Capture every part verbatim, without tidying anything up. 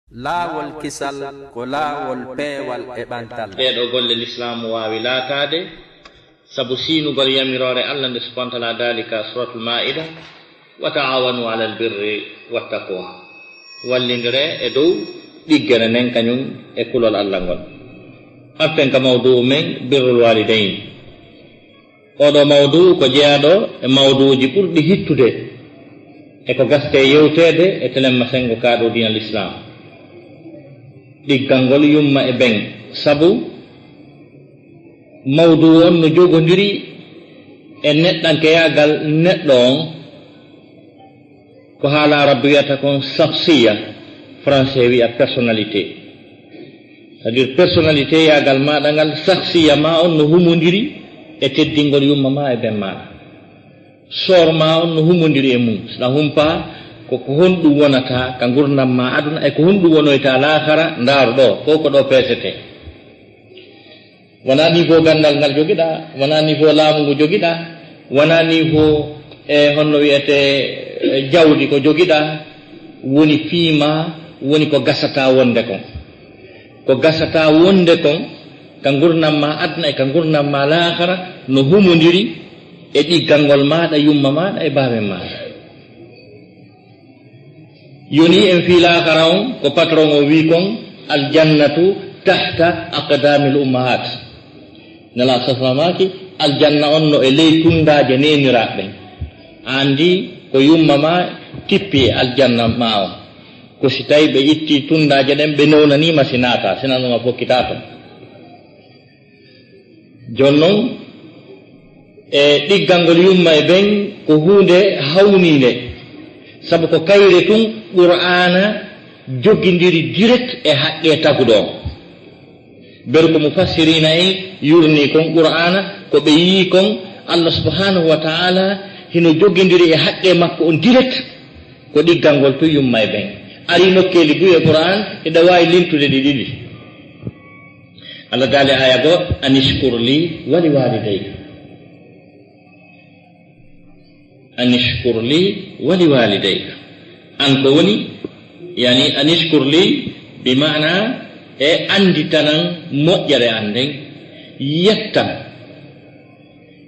Laawol kisal ko laawol peewal e ɓantal. Ɗee ɗoo golle Lislaamu waawi laataade sabu siinugol yamiroore Allah nde subhaanahu wa ta'aalaa daali ka Suuratul Maa'ida, "Wa ta'aawanu 'alal birri wat taqwaa." Wallindiree e dow ɗiggere nden kañum e kulol Allah ngol. Arten ka mawdu'u men, birrul waalidayni. Ooɗoo mawduu ko jeyaaɗo e mawduuji ɓurɗi hittude e ko gastee yewteede e telemma senngo kaa ɗoo diina Lislaam. Ɗiggal ngol yumma e ben, sabu mawduu on no jogondiri e neɗɗankeyaagal neɗɗo on. Ko haala Arabu wiyata kon sahsiya, français wiya personnalité. C'est-à-dire personnalité yaagal maaɗa ngal, sahsiya maa on no humondiri e teddingol yumma maa e ben maaɗa. Soor maa on no humondiri e mum. Saɗa humpaa ko ko honɗum wonata ka ngurndan maa aduna e ko honɗum wonoyta laakara, ndaaru ɗoo, ko ko ɗoo peesetee. Wonaa niveau ganndal ngal jogiɗaa, wonaa niveau laamu ngu jogiɗaa, wonaa niveau, e honno wiyetee, e jawdi ko jogiɗaa, woni fii maa, woni ko gasataa wonde kon. Ko gasataa wonde kon, ka ngurndan maa aduna e ka ngurndan maa laakara, no humondiri e ɗiggal ngol maaɗa, yumma maaɗa e baaben maaɗa. Yoni en fii laakara on, ko patron o wii kon, "Aljannatu tahta aqdamil ummahat." Nelaaɗo sallallaahu alayhi wa sallam maaki, "Aljanna on no e ley tunndaaje neeniraaɓe ɓen." A anndi ko yumma maa tippi e aljanna maa on. Ko si tawi ɓe itti tunndaaje ɗen, ɓe newnanii ma si naataa, si non a fokkitaa ton. Jooni non, e ɗiggal ngol yumma e ben ko huunde hawniinde, sabu ko kayre tun Qur'aana jogindiri direct e haqqee taguɗo on. Beru ko mufassiriina en yurnii kon Qur'aana, ko ɓe yii kon Allah subhaanahu wa ta'aalaa hino jogindiri e haqqee makko on direct, ko ɗiggal ngol tun yumma e ben. Arii nokkeeli buy e Qur'aan, hiɗa waawi limtude ɗi ɗiɗi. Allah daali aaya goo, "An ishkur li wa li walidayka." "An ishkur li wa li walidayka." An ko woni, yani, "An ishkur li," bi maana e annditanan moƴƴere an nden, yetta,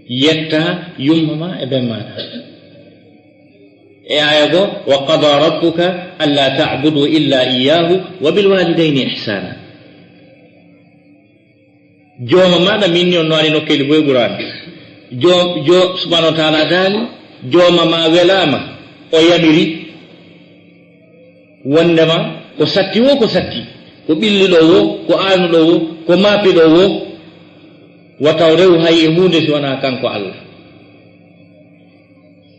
yetta yumma maa e ben maaɗa. E aaya goo, "Wa qada rabbuka alla ta'budu illa iyyahu wa bil walidayni ihsana." Jooma maaɗa min ni on no ari nokkeeli boy Qur'aan. Jo, jo, subhaanahu wa ta'aalaa daali, jooma maa welaama, o yamiri wondema ko satti woo ko satti, ko ɓilliɗo woo, ko aanuɗo woo, ko maapiɗo woo, wata o rewu hay e huunde si wanaa kanko Allah.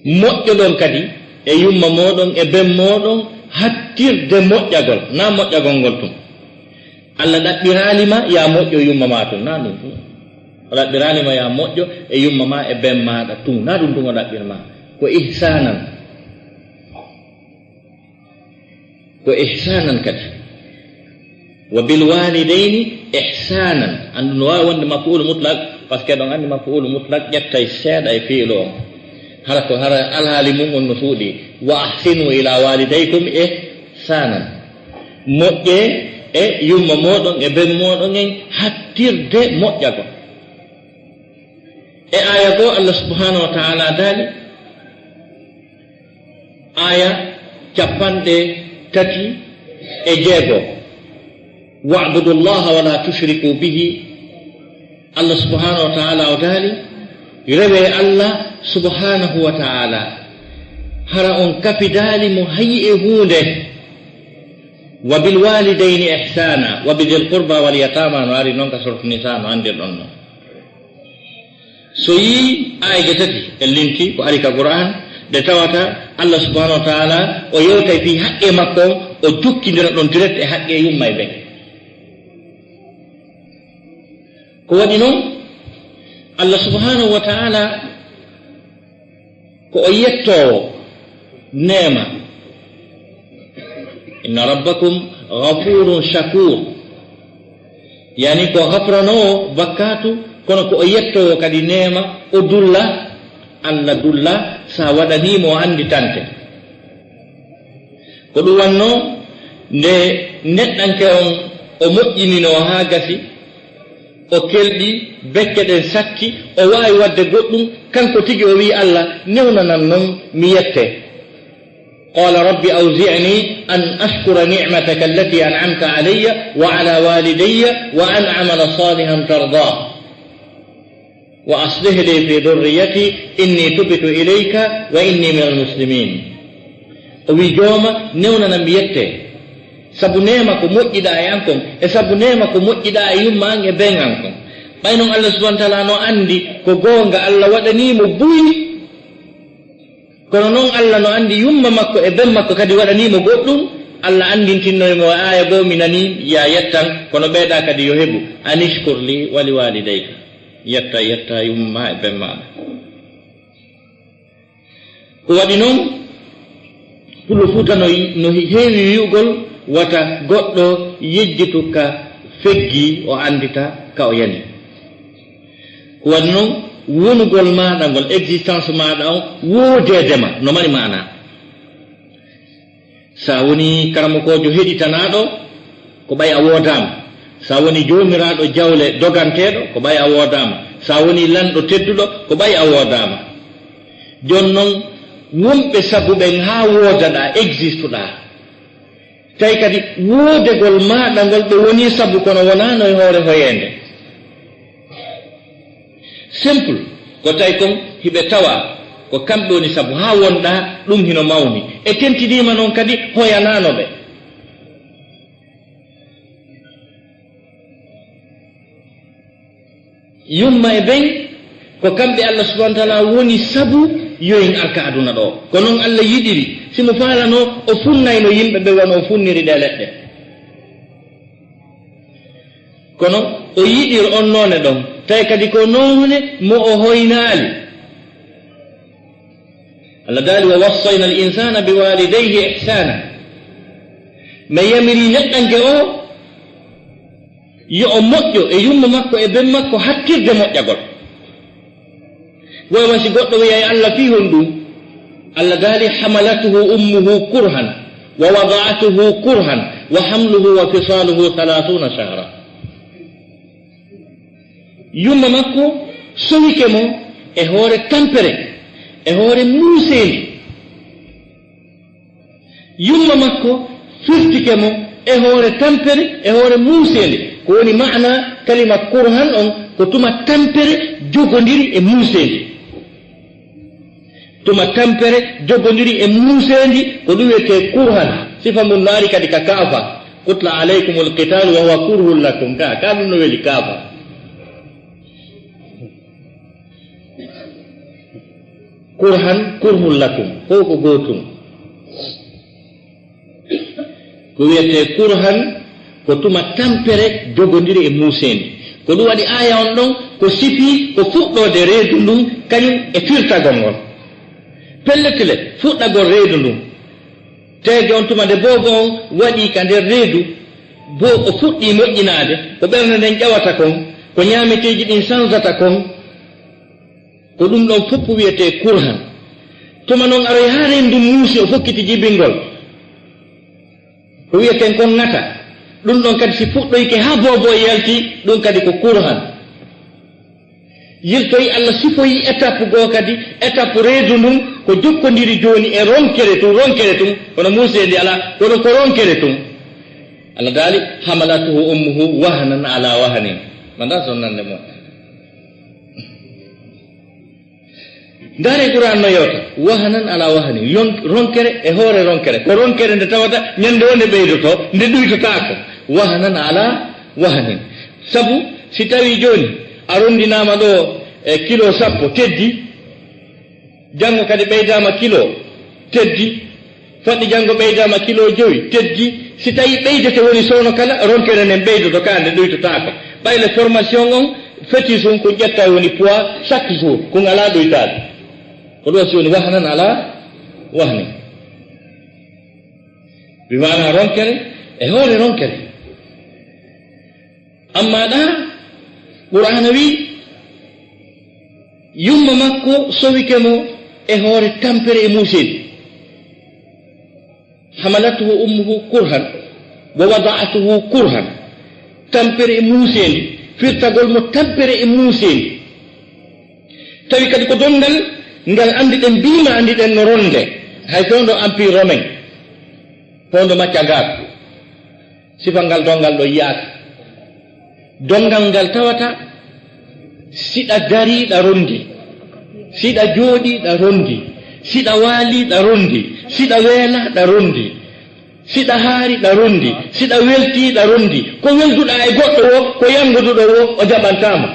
Moƴƴoɗon kadi e yumma mooɗon e ben mooɗon hattirde moƴƴagol, naa moƴƴagol ngol tun. Allah ɗaɓɓiraali ma yaa moƴƴo yumma maa tun, naa ɗun tun. O ɗaɓɓiraali ma yaa moƴƴo e yumma maa e ben maaɗa tun, naa ɗun tun o ɗaɓɓir ma. Ko ihsaanan. Ko ihsaanan kadi. Wa bil walidayni ihsaanan. Anndu no waawi wonde maf'uulu mutlaq, parce que ɗon anndi maf'uulu mutlaq ƴettay seeɗa e fi'lu on. Hara ko, hara alhaali mum on no suuɗi. "Wa ahsinu ila walidaykum ihsaanan." Moƴƴee e yumma mooɗon e ben mooɗon en hattirde moƴƴagol. E aaya goo, Allah subhaanahu wa ta'aalaa daali, aaya cappanɗe tati e jeego, "Wa'budu Llaaha wa laa tushriku bihi." Allah subhaanahu wa ta'aalaa o daali, "Rewee Allah subhaanahu wa ta'aalaa, hara on kafidaali mo hay e huunde. Wa bil waalidayni ihsaana, wa bi dhil qurba wal yataama," no ari non ka Suuratu Nisaa, no anndirɗon non. So yii aayeeje tati e linti ko ari ka Qur'aan, ɗe tawata Allah subhaanahu wa ta'aalaa o yewtay fii haqqee makko on, o jokkindira ɗon direct e haqqee yumma e ben. Ko waɗi non, Allah subhaanahu wa ta'aalaa ko o yettoowo neema. "Inna rabbakum ghafuurun shakuur." Yani ko gafranoowo bakkaatu, kono ko o yettoowo kadi neema, o dulla, Allah dulla, sa waɗanii mo o annditante. Ko ɗum wannoo nde Neɗɗanke on, o moƴƴininoo haa gasi, o kelɗi, becce ɗen sakki, o waawi waɗde goɗɗum, kanko tigi o wi'i Allah, newnanan non mi yette. قال رب أوزعني أن أشكر نعمتك التي أنعمت علي وعلى والدي وأن أعمل صالحا ترضاه وأصلح لي في ذريتي إني تبت إليك وإني من المسلمين. O wi'i, Jooma, newnanam mi yette, sabu neema ko moƴƴiɗaa e an kon, e sabu neema ko moƴƴiɗaa e yumma an e ben an kon. Ɓay non Allah subhanahu wa ta'ala no anndi ko goonga Allah waɗanii mo buy, kono non Allah no anndi yumma makko e ben makko kadi waɗanii mo goɗɗum. Allah anndintinnoy mo e aaya goo, mi nanii, ya yettan, kono ɓeydaa kadi yo heɓu, أن اشكر لي ولوالديك. Yetta, yetta yumma e ben maaɗa. Ko waɗi non, Pullo Fuuta no, no heewi wi'ugol, wata goɗɗo yejjitu ka feggi, o anndita ka o yani. Ko waɗi non, wonugol maaɗa ngol, existence maaɗa on, woodeede ma, no mari maanaa. Sa woni karamokoojo heɗitanaaɗo, ko ɓay a woodaama. Sa woni joomiraaɗo jawle doganteeɗo, ko ɓay a woodaama. Sa woni lanɗo tedduɗo, ko ɓay a woodaama. Jooni non, wonɓe sabu ɓen haa woodaɗaa, existuɗaa. Tawi kadi woodegol maaɗa ngol ɓe woni sabu, kono wonaano e hoore hoyeende. Simple. Ko tawi kon hiɓe tawa ko kamɓe woni sabu haa wonɗaa, ɗum hino mawni. E tentidiima non kadi hoyanaano ɓe. Yumma e ben, ko kamɓe Allah subhanahu wa ta'ala woni sabu yo en ar ka aduna ɗoo. Ko non Allah yiɗiri. Si mo faalanoo, o funnayno yimɓe ɓe wano o funniri ɗee leɗɗe. Kono o yiɗir on noone ɗon, tawi kadi ko noone mo o hoynaali. Allah daali, ووصينا الإنسان بوالديه إحسانا. Mi yamiri neɗɗanke o yo o moƴƴo e yumma makko e ben makko hattirde moƴƴagol. Wawa si goɗɗo wi'ay Allah fii honɗum? Allah daali, حملته أمه كرها ووضعته كرها وحمله وفصاله ثلاثون شهرا. Yumma makko sowike mo e hoore tampere, e hoore muuseendi. Yumma makko firtike mo e hoore tampere, e hoore muuseendi. Ko woni maana kalima kurhan on, ko tuma tampere jogondiri e muuseendi. Tuma tampere jogondiri e muuseendi, ko ɗum wiyetee kurhan. Sifa mun no ari kadi ka kaafa. كتب عليكم القتال وهو كره لكم. Ka, ka ɗum no weli kaafa. Kurhan, kurhun lakum. Fof ko gootum. Ko wiyetee kurhan, ko tuma tampere jogondiri e muuseendi. Ko ɗum waɗi aaya on ɗon, ko sifi ko fuɗɗoode reedu ndun, kañum e firtagol ngol. Pellet le, fuɗɗagol reedu ndun. Teege on tuma nde boobo on waɗi ka nder reedu, bo o fuɗɗii moƴƴinaade, ko ɓernde nden ƴawata kon, ko ñaameteeji ɗin sanzata kon, ko ɗum ɗon fof wiyetee kurhan. Tuma non aroy haa reendu muusi, o fokkiti jibingol. Ko wiyeten kon ŋata. Ɗum ɗon kadi si fuɗɗoyke haa boobo e yalti, ɗum kadi ko kurhan. Yiltoyi Allah sifoyi étape goo kadi, étape reedu ndun ko jokkondiri jooni e ronkere tun, ronkere tun, kono muuseendi alaa, kono ko ronkere tun. Allah daali, حملته أمه وهنا على وهن. Manda sonnande mo. Ndaare Qur'an no yewta, وهنا على وهن, yon-, ronkere e hoore ronkere. Ko ronkere nde tawata ñande woo nde ɓeydotoo, nde ɗuytotaako. وهنا على وهن. Sabu, si tawii jooni a ronndinaama ɗoo e kilo sappo, teddi, janngo kadi ɓeydaama kilo, teddi, Fanɗi janngo ɓeydaama kilo jowi, teddi. Si tawii ɓeydete woni soono kala, ronkere nden ɓeydoto, kaa nde ɗuytotaako. Ɓay le formation on, fœtus on ko ƴetta woni poids chaque jour, kun alaa ɗuytaade. Ko ɗum si woni وهنا على وهن. Bi maanaa ronkere e hoore ronkere. Ammaa ɗaa, Qur'aana wi'i, yumma makko sowike mo e hoore tampere e muuseendi. حملته أمه كرها. Wa wada'tuhu kurhan. Tampere e muuseendi, firtagol mo tampere e muuseendi. Tawi kadi ko donngal ngal anndiɗen, mbiima anndiɗen no ronde, hay fewndo Empire Romain, fewndo Macca Gaar. Sifa ngal donngal ɗo yiyaaka. Donngal ngal tawata siɗa darii ɗa rondi, siɗa jooɗii ɗa rondi, siɗa waalii ɗa rondi, siɗa weelaa ɗa rondi, siɗa haari ɗa rondi, siɗa weltii ɗa rondi. Ko welduɗaa e goɗɗo o, ko yannguduɗo o, o jaɓantaama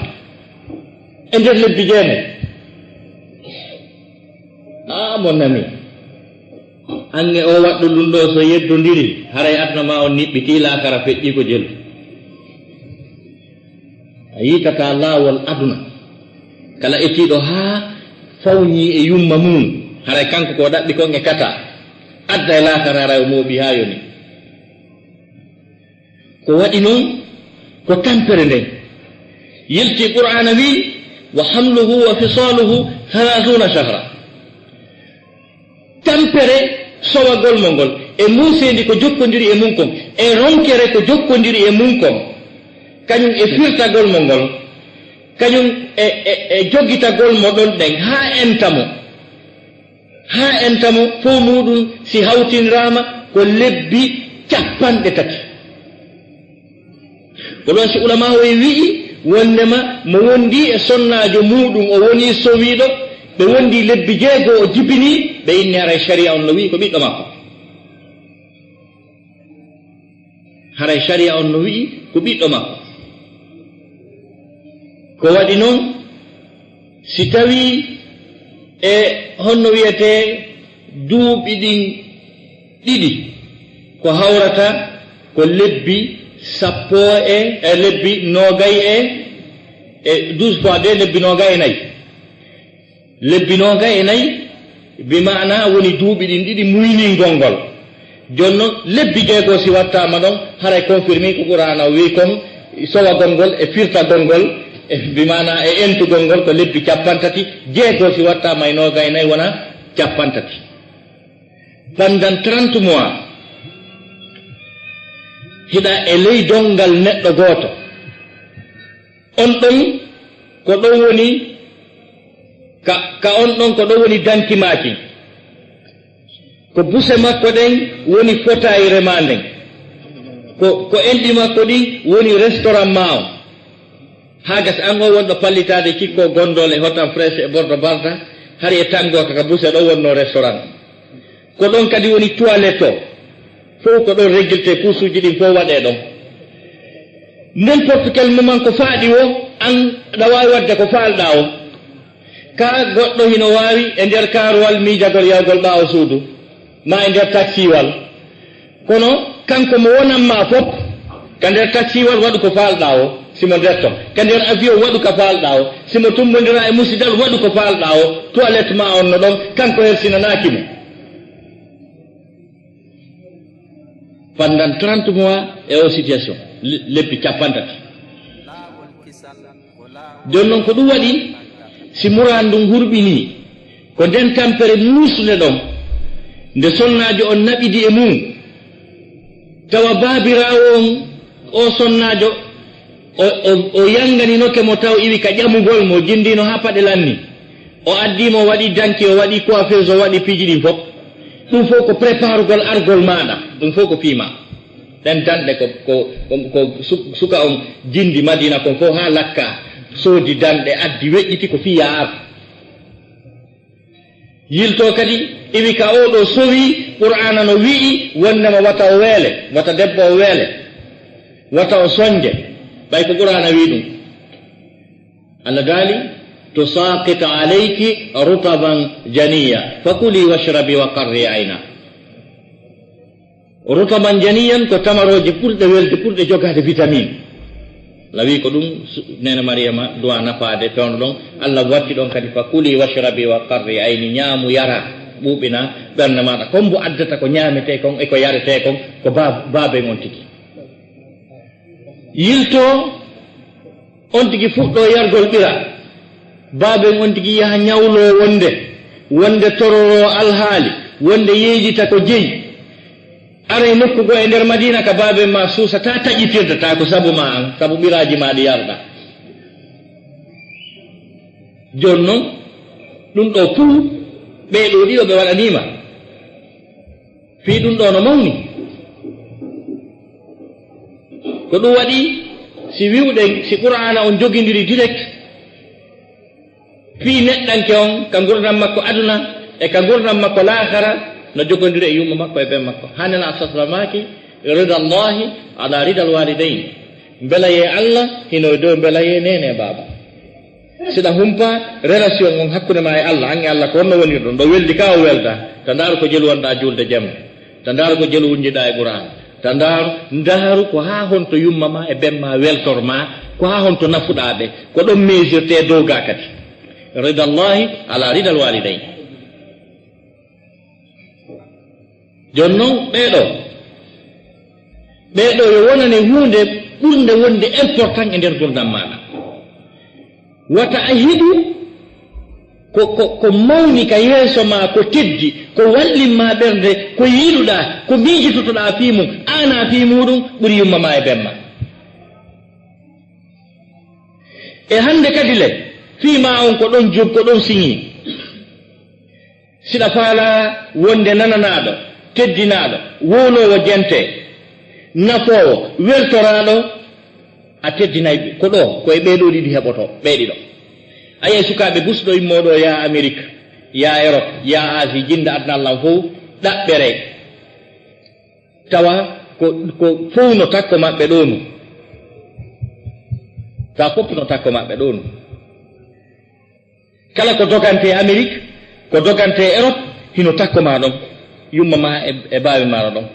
e nder lebbi jeenay. Ah, mon ami, ange o waɗɗo ɗum ɗo so yeddondiri, haray aduna ma on niɓɓitii, laakara feƴƴii ko jelu. A yiitataa laawol aduna. Kala etiiɗo haa fawñii e yumma mum, haray kanko ko ɗaɓɓi kon e kata. Adda e laakara haray o mooɓi haa yoni. Ko waɗi noon ko tampere nden. Yilti Qur'aana wi, "Wa hamluhu wa fisaluhu thalathuna shahra." Tampere sowagol mo ngol, e muuseendi ko jokkondiri e mum kon, e ronkere ko jokkondiri e mum kon, kañum e firtagol mo ngol, kañum e, e, e jogitagol mo ɗon ɗen, haa enta mo, haa enta mo, fof muuɗum si hawtiniraama ko lebbi capanɗe tati. Ko ɗoon si ulamaaɓe wi'i wonndema mo wondi e sonnaajo muuɗum, o woni sowiiɗo, ɓe wondi lebbi jeego, o jibini, ɓe inni haray sharia on no wi'i ko ɓiɗɗo makko. Haray sharia on no wi'i ko ɓiɗɗo makko. Ko waɗi noon, si tawii e honno wiyetee duuɓi ɗin ɗiɗi, ko hawrata ko lebbi sappo e, e lebbi noogay e, e douze fois deux, lebbi noogay e nayi. Lebbi noogay e nayi, bi maana woni duuɓi ɗin ɗiɗi muyningol ngol. Jooni noon, lebbi jeego si wattaama ɗon, haray confirmé ko Qur'aana o wi'i kon, sowagol ngol e firtagol ngol, e bi maana e entugol ngol ko lebbi cappanɗe tati, jeego si wattaama e noogay e nayi wona cappanɗe tati. Pendant trente mois, hiɗa e ley donngal neɗɗo gooto. On ɗon ko ɗon woni ka, ka on ɗon ko ɗon woni danki maaki. Ko buse makko ɗen woni fotayre ma nden. Ko, ko enɗi makko ɗin woni restaurant ma on. Haa gasi an o wonɗo pallitaade cikko gondole hotan fresh e bordo barda, hari e tango ka, ka buse ɗo wonno restaurant. Ko ɗon kadi woni toilette o. Fof ko ɗon réglé, kuusuuji ɗin fof waɗee ɗon. N'importe quel moment ko faaɗi o, an aɗa waawi waɗde ko faalɗaa o. Ka goɗɗo hino waawi e nder kaaruwal miijagol yahgol ɓaawo suudu, ma e nder taksiwal. Kono kanko mo wonan ma fof, ka nder taksiwal waɗu ko faalɗaa o, si mo nder ton. Ka nder avion waɗu ka faalɗaa o, si mo tumbondira e musidal waɗu ko faalɗaa o, toilette ma on no ɗon, kanko hersinanaaki mo. Pendant trente mois e o situation, le-, lebbi cappanɗe tati. Jooni noon ko ɗum waɗi, si muraadu ndun hurɓinii, ko nden tampere muusnde ɗon, nde sonnaajo on naɓidi e mum, tawa baabiraawo on, o sonnaajo, o, o, o yanganinoke mo taw iwi ka ƴamugol mo, jinndino haa paɗe lanni. O addii mo, o waɗi danki, o waɗi coiffeuse, o waɗi piiji ɗin fof. Ɗum fof ko préparugol argol maaɗa, ɗum fof ko fii ma. Ɗen danɗe ko, ko, ko, ko su-, suka on jinndi Madina kon fof haa lakka, soodi danɗe, addi weƴƴiti ko fii yaa ar. Yilto kadi, iwi ka oo ɗoo sowi, Qur'aana no wi'i wondema wata o weele, wata debbo o weele, wata o sonje, ɓay ko Qur'aana wi'i ɗum. Allah daali, "Tusaqit alayki rutaban janiya, fakuli washrabi wa qarri ayna." Rutaban janiyan ko tamarooje ɓurɗe welde, ɓurɗe jogaade vitamine. Lawi ko ɗum su-, Neene Mariyama duwa nafaade fewndo ɗon. Allah watti ɗon kadi, "Fakuli washrabi wa qarri ayni", ñaamu, yara, ɓuuɓina ɓernde maaɗa. Kon mbo addata ko ñaametee kon e ko yaretee kon, ko baab-, baaben on tigi. Yilto on tigi fuɗɗo yargol ɓira. Baaben on tigi yaha ñawlo wonde, wonde tororo alhaali, wonde yeejita ko jeyi. Aray nokku goo e nder Madiina ka baaben maa suusata taƴitirde, taa ko sabu maa an, sabu ɓiraaji maa ɗi yarɗa. Jooni non, ɗum ɗoo fuu, ɓee ɗoo ɗiɗo ɓe waɗanii ma. Fii ɗum ɗoo no mawni. Ko ɗum waɗi, si wi'uɗen, si Qur'aana on jogindiri direct, fii neɗɗanke on, ka ngurndan makko aduna, e ka ngurndan makko laakara, no jogondiri e yumma makko e ben makko. Haa Nelaaɗo sallallaahu alayhi wa sallam maaki, "Rida Allaahi ala rida al-waalidayn." Mbelayee Alla, hino e dow mbelayee neene e baaba. Siɗa humpa relation on hakkunde maa e Alla, an e Alla ko honno wonirɗon, ɗo weldi ka o welda, ta ndaaru ko jelu wonɗaa juulde jemma. Ta ndaaru ko jelu wunjiɗaa e Qur'aana. Ta ndaaru, ndaaru ko haa honto yumma maa e ben maa weltor maa, ko haa honto nafuɗaa ɓe. Ko ɗon meesirtee dow gaa kadi. Rida Allaahi ala rida al-waalidayn. Jooni non, ɓee ɗoo, ɓee ɗoo yo wonane huunde ɓurnde wonde important e nder ngurndan maaɗa. Wata a heɓu ko, ko, ko mawni ka yeeso maa, ko teddi, ko wallin maa ɓernde, ko yiɗuɗaa, ko miijitotoɗaa fii mun, aanaa fii muuɗum ɓuri yumma maa e ben maa. E hannde kadi le, fii maa on ko ɗon jur, ko ɗon siŋii. Siɗa faalaa wonde nananaaɗo, teddinaaɗo, wowloowo jente, nafoowo, weltoraaɗo, a teddinay ɓe. Ko ɗoo, ko e ɓee ɗoo ɗiɗi heɓotoo, ɓee ɗiɗo. A yi'ay sukaaɓe gusɗo immoo ɗoo, yaa Amerik, yaa Erop, yaa Aasi, jinnda aduna Alla on fow, ɗaɓɓere. Tawa ko, ko fow no takko maɓɓe ɗoo nu. Tawa fof no takko maɓɓe ɗoo nu. Kala ko dogantee Amerik, ko dogantee Erop, hino takko maa ɗon. Yumma maa e, e baabe maa ɗon.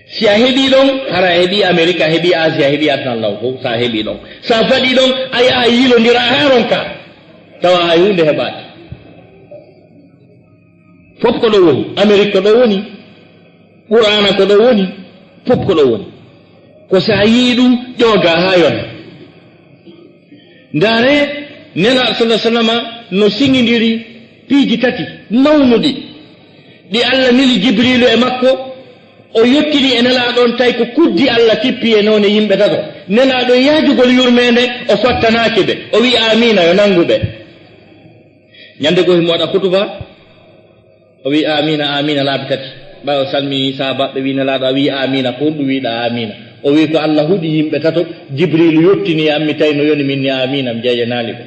Si a heɓii ɗon, hara a heɓii Amerik, a heɓii Aasi, a heɓii aduna Alla on fow, si a heɓii ɗon. Si a faɗii ɗon, a yaha a yiilondira haa ronka. Tawa hay huunde heɓaaki. Fof ko ɗo woni. Amerik ko ɗo woni. Qur'aana ko ɗo woni. Fof ko ɗo woni. Ko si a yi'ii ɗum, ƴoogaa haa yona. Ndaaree, Nelaaɗo sallallaahu alayhi wa sallam no siŋindiri piiji tati mawnuɗi, ɗi Alla neli Jibriilu e makko, o yottini e Nelaaɗo on, tawi ko kuddi Alla tippi e noone yimɓe tato. Nelaaɗo e yaajugol yurmeende, o fattanaaki ɓe. O wi'i, "Aamiina, yo nanngu ɓe." Ñande goo himo waɗa hutuba, o wi'i, "Aamiina, aamiina," laabi tati. Ɓay o salmini sahaabaaɓe, wi'i, "Nelaaɗo, a wi'i aamiina, ko honɗum wi'uɗaa aamiina?" O wi'i, "Ko Alla huɗi yimɓe tato, Jibriilu yottini e an, mi tawi no yoni, min ni aamiina, mi jeyanaali ɓe."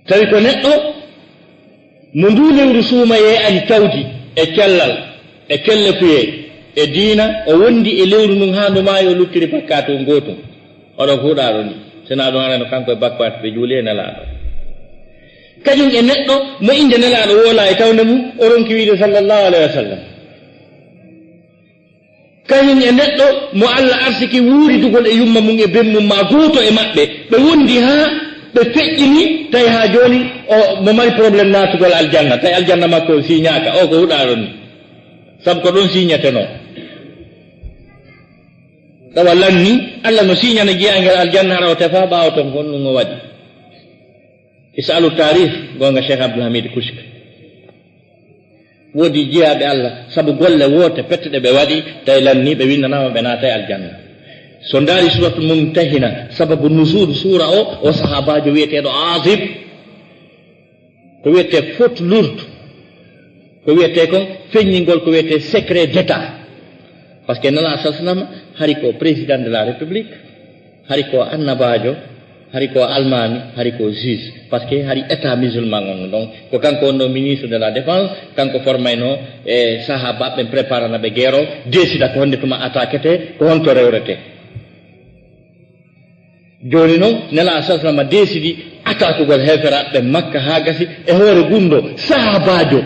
Tawi ko neɗɗo mo nduu lewru suumayee ari tawdi e cellal, e kellefuyee, e diina, o wondi e lewru ndun haa ndu maayi, o luttiri bakkaatu ngootu. Oɗo huuɗaaɗo ni, sinaa ɗum arano kanko e bakkaatu ɓe juuli e Nelaaɗo. Kañum e neɗɗo mo innde Nelaaɗo woolaa e tawnde mum, o ronki wi'ude sallallaahu alayhi wa sallam. Kañum e neɗɗo mo Alla arsiki wuuridugol e yumma mum e ben mum maa gooto e maɓɓe, ɓe wondi haa ɓe feƴƴini, tawi haa jooni o, mo mari problème naatugol aljanna, tawi aljanna makko on siiñaaka, o ko huuɗaaɗo ni. Sabu ko ɗon siiñetenoo. Tawa lanni, Alla no siiñana jiyaangel aljanna, hara o tefaa ɓaawo ton, honɗum o waɗi? Is'alu taarih, goonga Cheikh Abdul Hamid Kushk. Woodi jiyaaɓe Alla, sabu golle woote pette ɗe ɓe waɗi, tawi lanni ɓe winndanaama ɓe naatay aljanna. So ndaari Suuratul Mumtahina, sababu nuzuul suura o, o sahaabaajo wi'eteeɗo Aazib, ko wi'etee faute lourde, ko wi'etee kon feññingol ko wi'etee secret d'État. Parce que Nelaaɗo sallallaahu alayhi wa sallam hari ko président de la République, hari ko annabaajo, hari ko almaami, hari ko juge. Parce que hari État musulman on, donc, ko kanko wonno ministre de la Défense, kanko formayno e sahaabaaɓe ɓen, préparana ɓe guerre o, décida ko honde tuma attaquete, ko honto rewrete. Jooni non, Nelaaɗo sallallaahu alayhi wa sallam deesidi atakugol heeferaaɓe ɓen Makka haa gasi e hoore gunndoo sahaabaajo.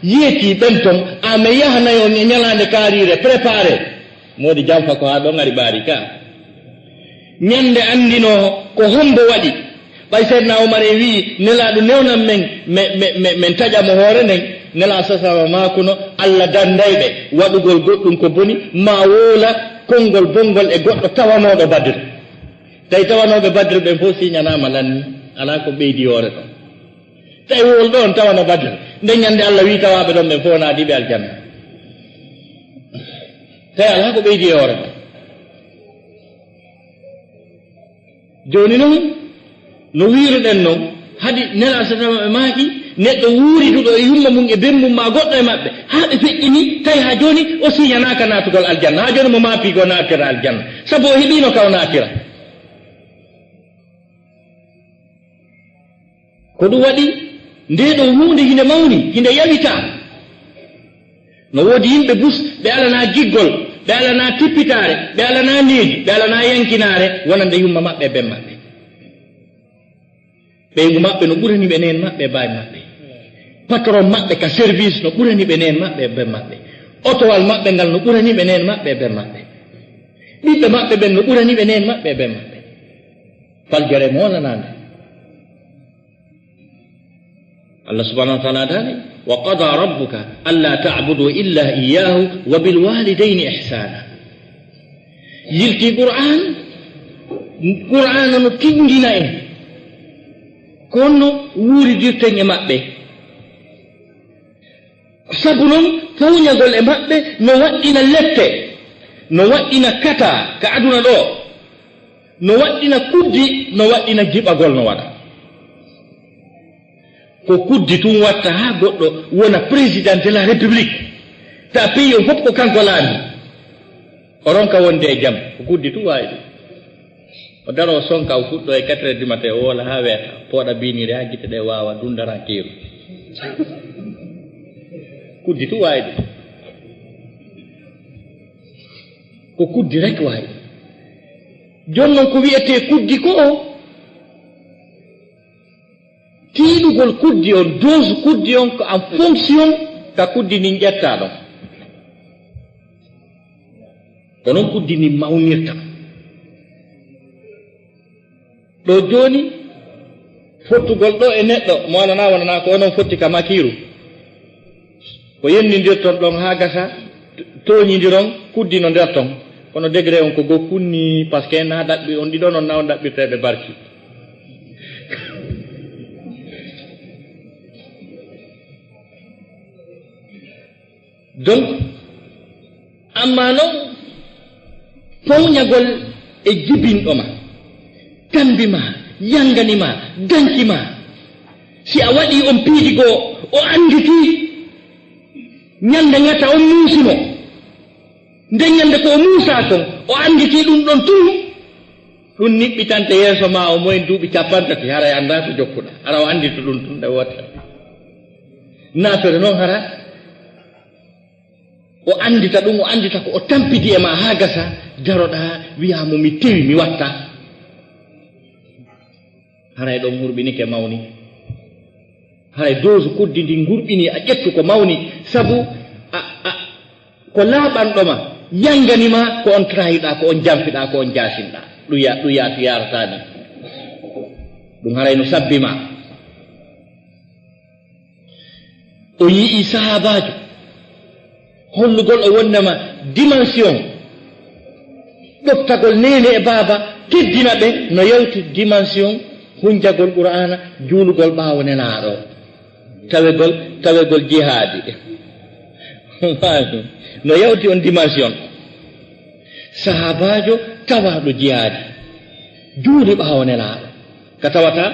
Yeetii ɓen ton, a me yahanay on e ñalaande kaariire, préparé. Moodi janfa ko haa ɗon ari ɓaari ka. Ñande anndinoo ko hombo waɗi. Ɓay Seydina Umar en wi'i, Nelaaɗo newnan men, me, me, me, men taƴa mo hoore nden. Nelaaɗo sallallaahu alayhi wa sallam maakuno, Alla danday ɓe waɗugol goɗɗum ko boni, maa wowla konngol bonngol e goɗɗo tawanooɗo Badr. Tawi tawanooɓe Badr ɓen fof siiñanaama lanni, alaa ko ɓeydi yoore ɗon. Tawi wowluɗo on tawano Badr, nden ñande Alla wi'i tawaaɓe ɗon ɓen fof naadiiɓe aljanna. Tawi alaa ko ɓeydi e hoore ma. Jooni noon, no wiiruɗen noon, hadi Nelaaɗo sallallahu alaihi wasallam ɓe maaki, neɗɗo wuuriduɗo e yumma mum e ben mum maa goɗɗo e maɓɓe, haa ɓe feƴƴini, tawi haa jooni o siñanaaka naatugol aljanna. Haa jooni mo maapii ko naatira aljanna. Sabu o heɓiino ka o naatira. Ko ɗum waɗi, ndee ɗoo huunde hinde mawni, hinde yawitaa. No woodi yimɓe bus, ɓe alanaa giggol, ɓe alanaa tippitaare, ɓe alanaa neeji, ɓe alanaa yankinaare, wonande yumma maɓɓe e ben maɓɓe. Ɓeyngu maɓɓe no ɓurani ɓe neen maɓɓe e baay maɓɓe. Patron maɓɓe ka service no ɓurani ɓe neen maɓɓe e ben maɓɓe. Otowal maɓɓe ngal no ɓurani ɓe neen maɓɓe e ben maɓɓe. Ɓiɓɓe maɓɓe ɓen no ɓurani ɓe neen maɓɓe e ben maɓɓe. Faljere moolanaande. Allah subhanahu wa ta'ala daali, "Wa qada rabbuka alla ta'budu illa iyyahu wa bil walidayni ihsana." Yilti Qur'an, Qur'an no tinndina en. Kono wuuridirten e maɓɓe. Sabu noon, fawñagol e maɓɓe no waɗɗina lette, no waɗɗina kata ka aduna ɗo, no waɗɗina kuddi, no waɗɗina jiɓagol no waɗa. Ko kuddi tun watta haa goɗɗo wona président de la république. Ta pays on fof ko kanko laami. O ronka wonde e jam, ko kuddi tun waawi ɗum. O daro o sonka, o fuɗɗo e quatre heures du matin, o woola haa weeta, pooɗa biiniire haa gite ɗe waawa, dundara keeru. Kuddi tun waawi ɗum. Ko kuddi rek waawi. Jooni noon ko wi'etee kuddi ko o, tiiɗugol kuddi on, dose kuddi on ko en fonction ka kuddi ndin ƴettaa ɗon. Ko noon kuddi ndin mawnirta. Ɗo jooni, fottugol ɗo e neɗɗo, mo alana wonana ko onon fotti ka makiiru. Ko yennindirton ɗon haa gasa, tooñindiron, kuddi no nder ton. Kono degré on ko goo kunni, parce que na daɓɓi on ɗiɗo noon na on daɓɓirteeɓe barki. Donc, amma noon, fawñagol e jibinɗo ma, tambi ma, yangani ma, danki ma, si a waɗi on piiji goo, o annditi, ñande ngata on muusi mo. Nden ñande ko o muusaa kon, o annditi ɗum ɗon tun. Ɗum niɓɓitante yeeso ma o moyen duuɓi cappanɗe tati, haray anndaa ko jokkuɗaa. Hara o anndita ɗum tun nde wootere. Naafere noon hara o anndita ɗum, o anndita ko o tampidi e ma haa gasa, daroɗaa, wi'aa mo mi tewi, mi watta. Haray ɗon hurɓinike mawni. Haray dose kuddi ndin hurɓini, a ƴettu ko mawni. Sabu a, a, ko laaɓanɗo ma, yangani ma, ko on trahiɗaa, ko on jamfiɗaa, ko on jaasinɗaa. Ɗum ya-, ɗum yaatu yaarataa ni. Ɗum haray no sabbi ma. O yi'i sahaabaajo, hollugol o wonnama dimension, ɗoftagol neene e baaba, teddina ɓe, no yawti dimension hunjagol Qur'aana, juulugol ɓaawo Nelaaɗo, tawegol, tawegol jihaadi. No yawti on dimension. Sahaabaajo tawaaɗo jihaadi, juuli ɓaawo Nelaaɗo. Ka tawata,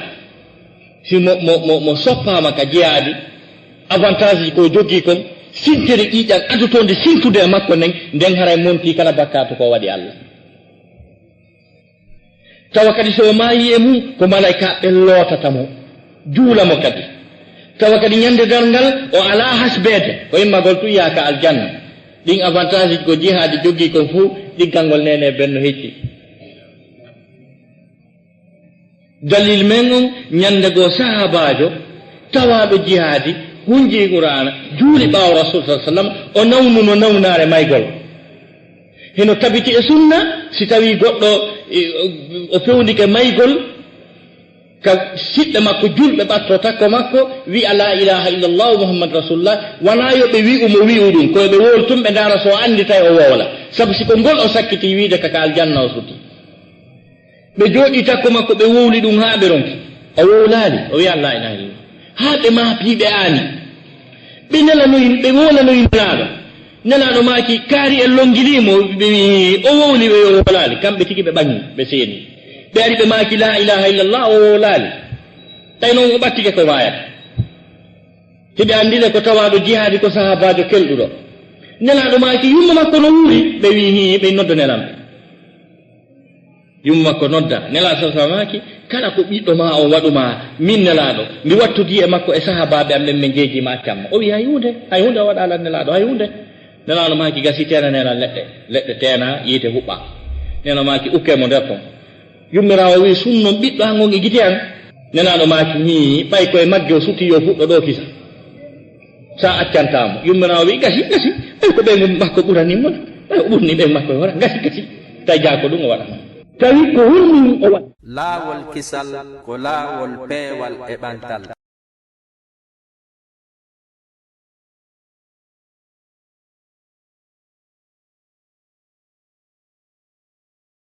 si mo, mo, mo, mo soppaama ka jihaadi, avantage ko jogii kon, sintere ƴiiƴan adotoonde sintude e makko nden, nden haray monti kala bakkaatu ko waɗi Allah. Tawa kadi so o maayi e mum, ko malaykaaɓe lootata mo, juula mo kadi. Tawa kadi ñande darngal, o alaa hasbeede, ko immagol tun yaaka aljanna. Ɗin avantage ko jihaadi jogii kon fow, ɗiggangol neene e benno hecci. Dalil men on, ñande goo sahaabaajo tawaaɗo jihaadi, hunji Qur'aana, juuli ɓaawo Rasuul sallallahu alaihi wasallam, o nawnuno nawnaare maygol. Hino tabiti e sunna, si tawii goɗɗo, e, o fewndike maygol, ka siɓɓe makko julɓe ɓatto takko makko, wi'a, "La ilaha illallah Muhammad Rasulullah," wanaa yo ɓe wi'u mo wi'u ɗum, ko yo ɓe wowlu tun ɓe ndaara so o annditay o wowla. Sabu si ko ngol o sakkiti wiide ka, ka aljanna o suti. Ɓe jooɗii takko makko, ɓe wowli ɗum haa ɓe ronki. O wowlaali, o wi'a, "La ilaha illallah." Haa ɓe maapii ɓe aani. Ɓe nelanoyi, ɓe wowlanoyi Nelaaɗo. Nelaaɗo maaki, kaari en lonngilii mo, ɓe wi'i o wowli, ɓe wi'i o wowlaali. Kamɓe tigi ɓe ɓaŋi, ɓe seeni. Ɓe ari ɓe maaki, "Laa ilaaha illallah," o wowlaali. Tawi noon o ɓattike ko waayata. Hiɓe anndi le ko tawaaɗo jihaadi ko sahaabaajo kelɗuɗo. Nelaaɗo maaki, "Yumma makko no wuuri?" Ɓe wi'i, "Hii," ɓe nodda Nelaaɗo. Yumma makko nodda. Nelaaɗo sallallahu alaihi wasallam maaki, "Kala ko ɓiɗɗo ma on waɗu ma, min Nelaaɗo, mi wattodii e makko e sahaabaaɓe am ɓen, ɓe njeejii ma accan mo." O wi'i, "Hay huunde, hay huunde o waɗaali an Nelaaɗo, hay huunde." Nelaaɗo maaki, "Gasii, teena Nelaaɗo leɗɗe." Leɗɗe teena, yiite huɓɓaa. Nelaaɗo maaki, "Ukkee mo nder ton." Yummiraawo wi'i, "Sunnon ɓiɗɗo an on e gite an." Nelaaɗo maaki, "Hii, ɓay ko e magge o sutii, yo fuɗɗo ɗoo kisa. Sa accantaa mo." Yummiraawo wi'i, "Gasi, gasi. Ɓay ko ɓeyngu makko ɓuranii mo. Ɓay o ɓurnii ɓeyngu makko e hoore. Gasi, gasi." Tawi jaa ko ɗum o waɗa. Tawi ko honɗum o waɗa? Laawol kisal ko laawol peewal e ɓantal.